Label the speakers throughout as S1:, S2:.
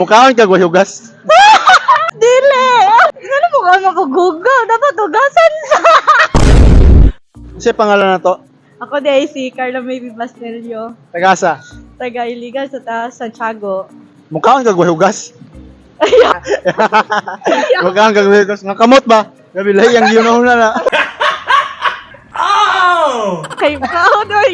S1: Mukaon kag hugas.
S2: Dili! Ano mo ka makugugaw? Dapat hugasan sa.
S1: Kasi pangalan na to,
S2: Ako di ay si Carla Maybe Bastelio,
S1: Tagasa.
S2: Taga Iligan sa taas Santiago.
S1: Mukaon kag hugas. Mukaon kag hugas. Nga kamot ba? Gabi lahi ang gihunahuna na.
S2: Kay kaon oy.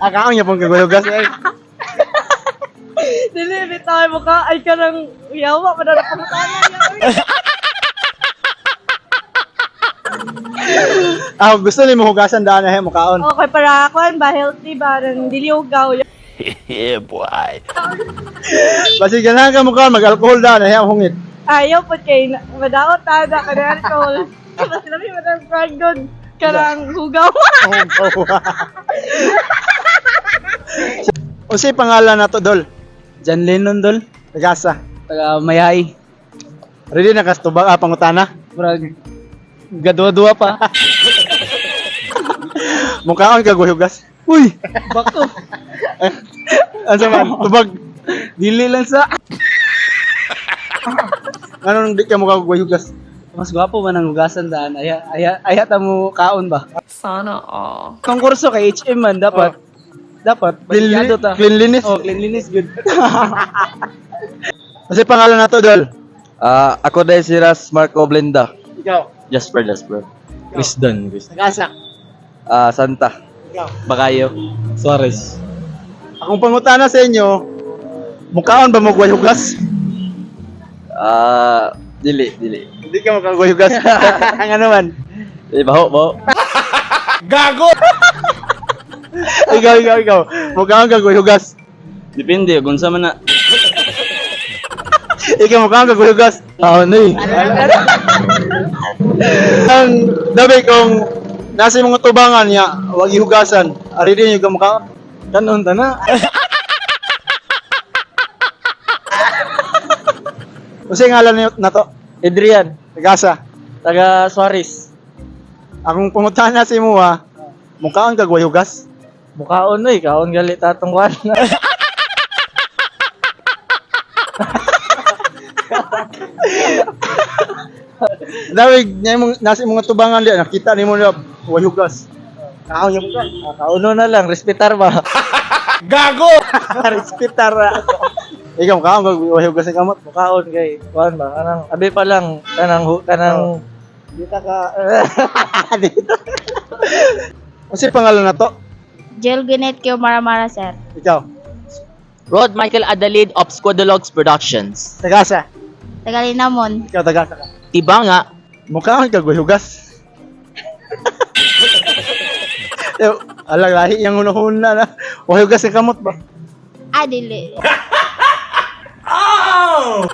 S1: Ah, kaon niya pong kag hugas. Ay.
S2: Dili bitaw mo ka ay karang yawa pa na pangutana niya. Oy.
S1: Ah, gusto nimo hugasan daan na mukaon.
S2: Okay para kuan ba, healthy ba nang dili hugaw.
S3: Yeah, boy.
S1: Basi ganahan ka mukaon mag-alcohol daan na hungit.
S2: Ayaw po kay madaot ta na kanang alcohol. Basta sila may madang good karang hugaw.
S1: Oh. Unsay pangalan na to, Dol?
S4: John Lennon, dol.
S1: Tagasa.
S4: Taga Mayay.
S1: Ready na kas tubag ah, pangutana?
S4: Murag gadua-dua pa.
S1: Mukaon kag hugas.
S4: Uy, bako.
S1: Ansa man tubag?
S4: Dili lang sa.
S1: Ano nang di ka mukha hugas?
S4: Mas gwapo man ang hugasan daan. Aya aya aya ta mo kaon ba?
S5: Sana all.
S4: Tong kurso kay HM man dapat. Dapat
S1: Cleanli-
S4: balyado ta.
S1: Cleanliness.
S4: Oh, cleanliness good.
S1: Unsay pangalan na to, Dol?
S6: Ah, ako dahil si Ras Marco Blenda.
S1: Ikaw.
S6: Jasper, Jasper.
S7: Wisdom.
S1: Tagasa.
S6: Ah, Santa.
S1: Ikaw.
S7: Bakayo. Suarez.
S1: Akong pangutana sa inyo, mukaon ba mo hugas?
S6: Ah, dili, dili.
S1: Hindi ka mukha hugas. Ang ano man?
S6: Eh, baho, baho.
S1: Ikaw, ikaw, ikaw. Mukaon kag hugas.
S7: Depende, kung sa man na.
S1: Ikaw, mukaon kag hugas.
S7: Taon na eh.
S1: Ang dabi kung nasa mga tubangan niya, wag ihugasan. Ari din yung mukha.
S4: Kanon ta na.
S1: Unsay ngalan niyo na to?
S4: Adrian,
S1: Tagasa.
S4: taga Suarez.
S1: Akong pangutana sa imo ha, mukaon kag hugas.
S4: Mukaon oy, kaon gali tatong kuan.
S1: Dawi niya imong nasa imong tubangan diya nakita nimo na way hugas. Kaon yung mukha.
S4: Ah, Kauno na lang, respetar ba?
S1: Respetar. Ikaw kaon kag way hugas sa kamot.
S4: Mukaon kay kuan ba? Kanang abi pa lang kanang kanang dita ka.
S1: Unsay pangalan na to?
S8: Jill Gwyneth Q. Maramara, sir.
S1: Ikaw.
S9: Rod Michael Adalid of Squadalogs Productions.
S1: Tagasa.
S8: Tagalinamon.
S1: Ikaw tagasa ka.
S9: Tibanga,
S1: Mukhaon kag way hugas. Yo, alang lahi yang hunahuna na. Way hugas sa kamot ba?
S8: Ah, dili.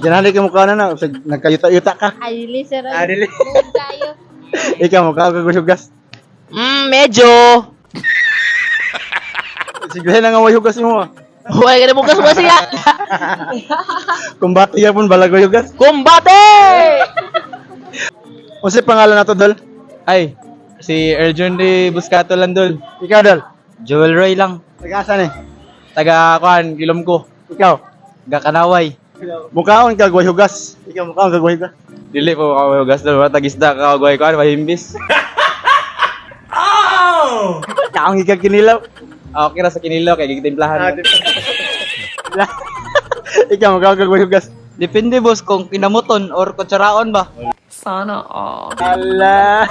S1: Ginali ka mukha na na, nagkayuta-yuta ka.
S8: Ah, dili, sir.
S1: Ah, dili.
S8: Buod tayo.
S1: Ikaw mukha kag way hugas.
S9: Medyo.
S1: Sige na nga way hugas mo. Ah.
S9: Huwag ka na bukas mo siya.
S1: Kumbate yapon balag way hugas.
S9: Kumbate!
S1: Unsay pangalan nato, Dol?
S4: Ay, si Erjun de Buscato lang dol.
S1: Ikaw, Dol.
S4: Joel Roy lang.
S1: Tagasa ni.
S4: Taga kuan, gilom ko.
S1: Ikaw.
S4: Gakanaway.
S1: Mukaon kag way hugas. Ikaw mukaon kag way hugas.
S7: Dili po ka hugas dol. Wala tagisda ka guay kuan mahimbis.
S1: Kaon ikaw kinilaw.
S7: Ah, okay ra sa kinilaw kay gitimplahan.
S1: Ikaw mukaon kag way hugas.
S4: Depende boss kung kinamuton or kutsaraon ba.
S5: Sana all.
S1: Ala.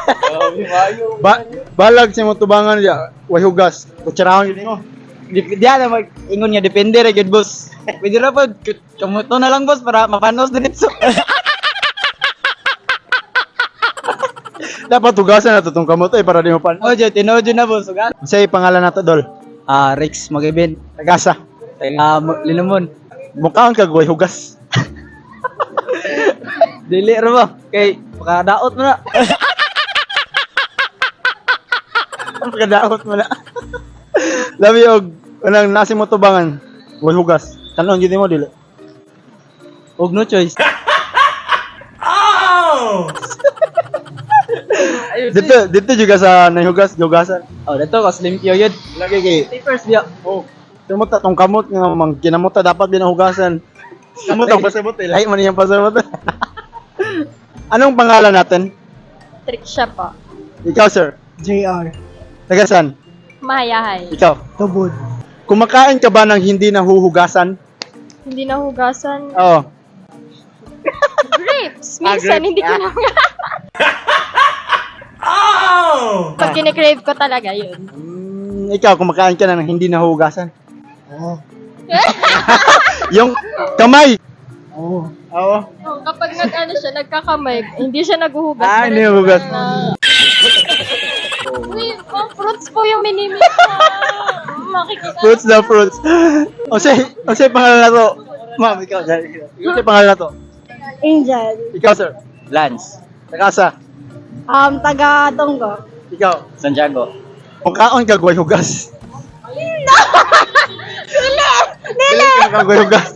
S1: Ba balag sa imong tubangan diya, way hugas. Kutsarahon yun mo.
S4: Di ana mag ingon nga depende ra gyud boss. Pwede ra pod kamuto na lang boss para mapanos diretso.
S1: Dapat hugasan na to tong kamot ay para di mo pan.
S4: Oh, jud tinuod jud na boss. Ugat.
S1: Unsay pangalan nato, Dol?
S4: Ah, Rex Magibin.
S1: Tagasa.
S4: Taga Linamon.
S1: Mukaon kag way hugas.
S4: Dili ra ba? Kay makadaot mo na.
S1: Pagkadaot mo na. Labi og unang nasi mo tubangan, way hugas. Kanon gyud mo dili.
S4: Og no choice.
S1: Dito dito juga sa nahugas, hugasan.
S4: Oh, dato ka slim kyo yun.
S1: Lagi kay
S4: Papers biya.
S1: oh, tumuta tong kamot nga mang kinamuta dapat binahugasan. Kamot ang pasabot eh. Lahi man niyang pasabot. Anong pangalan natin?
S2: Triksha po.
S1: Ikaw, sir.
S4: JR.
S1: Taga saan?
S2: Mahayahay.
S1: Ikaw.
S4: Tubod.
S1: Kumakain ka ba ng hindi nahuhugasan?
S2: Hindi nahugasan.
S1: Oo.
S2: Grapes!
S1: Ah,
S2: Minsan,
S1: grapes.
S2: hindi ko na. Oh! Pag kinikrave ko talaga yun.
S1: Ikaw, kumakain ka na ng hindi nahuhugasan?
S4: Oo.
S1: Yung kamay!
S4: Oo.
S1: Oo.
S2: Oh, kapag nag-ano siya, nagkakamay, hindi siya naghuhugas.
S1: Ah, hindi nahuhugas.
S2: Uy, oh, fruits po yung minimix na. Makikita.
S1: Fruits na fruits. O say pangalan na to. Ma'am, ikaw. Ikaw, say pangalan na to.
S2: Angel.
S1: Ikaw, sir.
S7: Lance.
S1: Tagasa.
S2: Taga Tonggo.
S1: Ikaw.
S7: Santiago.
S1: Mukhaon ka, guway hugas.
S2: No! Dili!
S1: Dili ka guway hugas.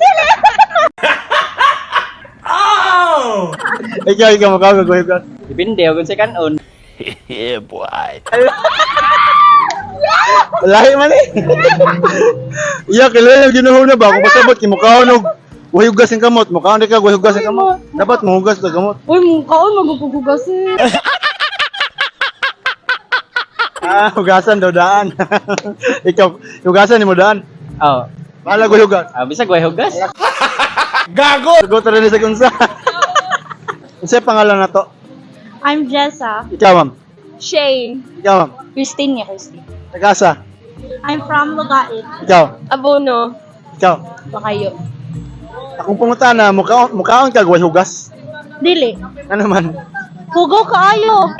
S1: Oh! Ikaw, ikaw, mukhaon ka, guway hugas.
S7: Depende kung sa kanon.
S3: Yeah, boy.
S1: Lahi man eh. Iya, kailangan yung ginuho na ba? Kung pasabot, kimukhaon og guway hugas ang kamot. Mukhaon ka, guway hugas ang kamot. Dapat mahugas ka kamot.
S2: Uy, mukhaon, maghuhugas eh.
S1: Ah, hugasan daw daan. Ikaw, hugasan ni mo daan.
S7: Oh.
S1: Bahala guway hugas.
S7: Ah, bisag way hugas.
S1: Sagot rin sa kunsa. Unsa pangalan na to?
S8: I'm Jessa.
S1: Ikaw, ma'am.
S2: Shane.
S1: Ikaw, ma'am.
S8: Christine niya, Christine.
S1: Tagasa.
S8: I'm from Lugait.
S1: Ikaw.
S2: Abono.
S1: Ikaw.
S8: Bakayo.
S1: Akong pangutan na mukhaon mukhaon ka guway hugas.
S8: Dili.
S1: Ano man?
S8: Hugaw kaayo.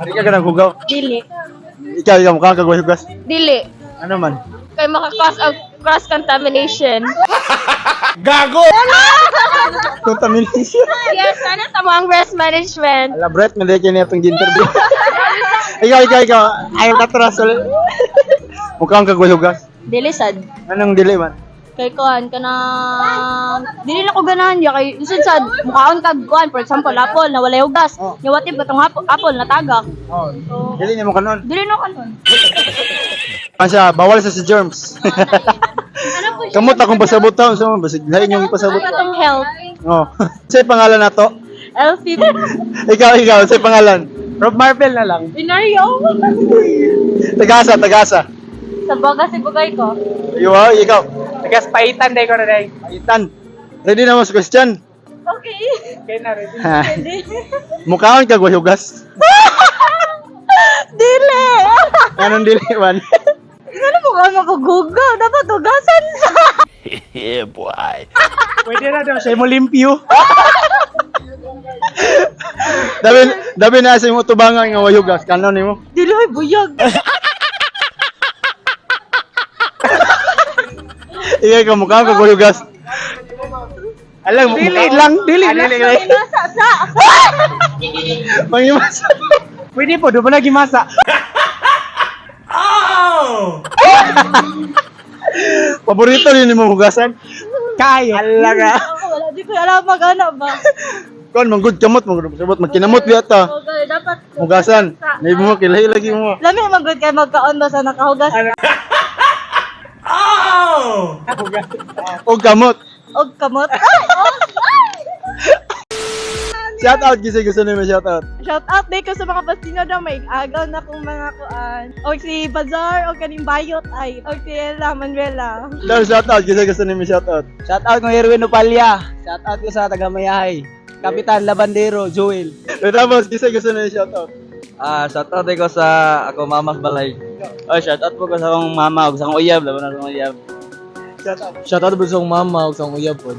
S1: Ari ka ganang hugaw.
S8: Dili.
S1: Ikaw, ikaw mukhaon ka guway hugas.
S2: Dili.
S1: Ano man?
S2: Kay maka-cause of cross-contamination.
S1: Contamination.
S2: Yes, sana sa mga breast management.
S1: Ala, Brett, may kini atong interview. Ikaw, ikaw, ikaw. Ayaw ka tras. Mukhaon ka guway hugas.
S8: Dili sad.
S1: Anong dili man?
S8: Kay kuan kanang dili na ko ganahan ya kay bisan sad mukhaon kag kuan, for example, apple na walay hugas.
S1: Oh.
S8: Nya what if katong apple nataga.
S1: Oh, dili niya mo kanon.
S8: Dili na kanon.
S1: Siya, bawal sa germs.
S8: Ano po siya?
S1: Kamot akong pasabot taon sa mga basig lain yung pasabot.
S8: Katong health.
S1: Oh. Sa pangalan na to?
S2: Elfie.
S1: Ikaw, ikaw, sa pangalan.
S4: Rob Marvel na lang.
S2: Binario.
S1: Tagasa, tagasa.
S2: Sa baga si bugay ko.
S1: Iyo, ikaw.
S4: Tagas paitan day ko na day.
S1: Itan. Ready na mo sa question?
S2: Okay.
S4: Okay na ready.
S1: Mukhaon ka guway hugas.
S2: Dili.
S1: Anong dili man?
S2: Ano mo ka magugugaw? Dapat hugasan sa.
S3: Yeah, boy.
S4: Pwede na daw siya mo limpyo.
S1: Dabi dabi na sa imong tubangan nga way hugas kanon nimo.
S2: Dili ay buyag.
S1: Ikaw ka mukhaon ka guway hugas. Alam,
S4: Dili lang, dili lang.
S2: Nasa sa.
S1: Mangimasa.
S4: Pwede po, doon pa lagi masa.
S1: Paborito rin nimo hugasan.
S4: Kayo. Alaga.
S2: Ako wala di ko alam mag ano ba.
S1: Kon manggod kamot manggod sabot magkinamot biya ta.
S2: Okay, dapat
S1: Hugasan. Nay mo kilay lagi mo.
S2: Lami magod kay magkaon ba sa nakahugas
S1: Og kamot.
S2: og kamot. Ay, oh, ay!
S1: Shout out gisa gusto nimo shout out.
S2: Shout out day ko sa mga Pastino daw may agaw na kong mga kuan. Og si Bazaar og kaning Bayot ay og si Ella Manuela.
S1: Dar shout out gisa gusto nimo shout out.
S4: Shout out kong Erwin Opalya. Shout out ko sa taga Mayahay. Kapitan Labandero, Joel.
S1: Tapos gisa gusto nimo shout out.
S6: Ah, shout out ko sa ako mamas balay.
S7: Oh, shout out po ko sa akong mama ug sa akong uyab, laban na sa akong uyab.
S1: Shout out.
S6: Shout out po sa akong mama ug sa akong uyab pod.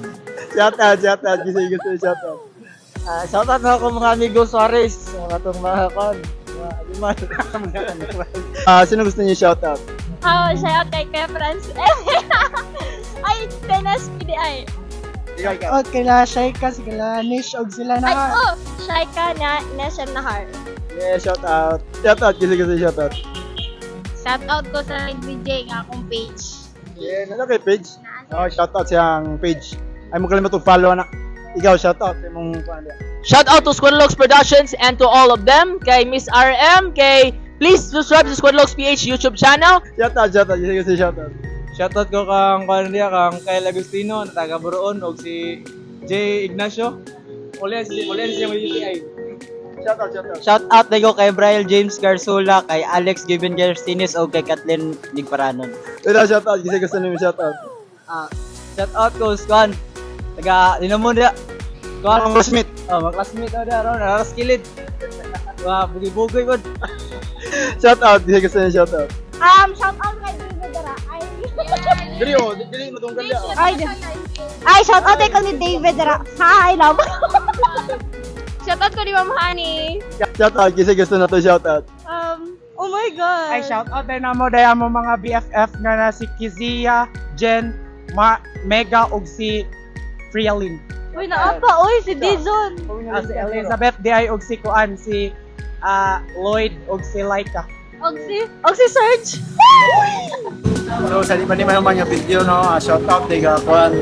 S1: Shout out, shout out gisa gusto nimo shout out.
S4: Ah, shout out na ako mga amigo Suarez. Mga itong mga kon. Mga animal.
S1: Ah, sino gusto niyo shout out?
S2: Oh, shout out kay Kuya Franz. Ay, Tenas PDI.
S1: Ikaw, ikaw.
S4: Oh, kila Shaika, sila Nish, og sila
S2: Ay, oh, Shaika na Neshem Nahar.
S1: Yeah, shout out. Shout out gisa gusto niyo shout out.
S8: Shout out ko sa DJ nga akong page.
S1: Yeah, nasa kay page. Oh, shout out siyang page. Ay mo kalimot og follow na. Ikaw shout out sa imong kuan diya.
S9: Shout out to Squadlogs Productions and to all of them, kay Miss RM, kay please subscribe to Squadlogs PH YouTube channel.
S1: Shout out, shout out. Gisa gusto niyo shout out.
S4: Shoutout ko kang kuan niya kang Kyle Agustino na taga Buroon og si Jay Ignacio. Uli siya mo UTI.
S1: Shout out, shout out.
S4: Shout out ko kay Brian James Garsula, kay Alex Given Garcinis og kay Kathleen Nigparanon.
S1: Ito, shout out. Kasi gusto nimo shout out.
S4: Ah, shout out ko sa kuan. Taga Dinamon dia. Kuan
S1: Ang classmate.
S4: Oh, mga classmate oh dia ron, nararas kilid. Wah, bugi-bugoy pod.
S1: Shout out. Kasi gusto niyo shout out.
S8: Shout out kay David Dara. Ay.
S1: Dili oh, dili madunggan dia.
S8: Ay, ay, shout out ko ni David Dara. Hi, love.
S5: Shout out ko ni Ma'am Honey.
S1: Shout out. Kasi gusto na to shout out.
S2: Oh my God.
S4: Ay, shout out din namo daya mo mga BFF nga na si Kizia, Jen, Ma, Mega ug si Frialin.
S2: Uy, naapa. Uy, si Dizon.
S4: Ah, si Elizabeth di ay ug si Kuan si Lloyd ug si Laika.
S2: Og si Serge.
S1: So sa di pa ni mahuman nga video no, shout out kay kuan.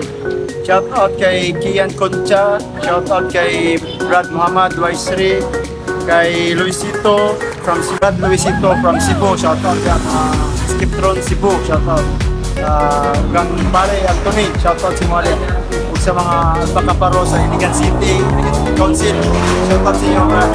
S1: Shout out kay Kian Concha, shout out kay Brad Muhammad Waisri, kay Luisito from Brad Luisito from Cebu, shout out kay Skiptron Cebu, shout out. Gang pare Anthony, shout out si Mole. Ug sa mga Alba Caparo sa Iligan City, Iligan City Council, shout out sa inyo, Brad.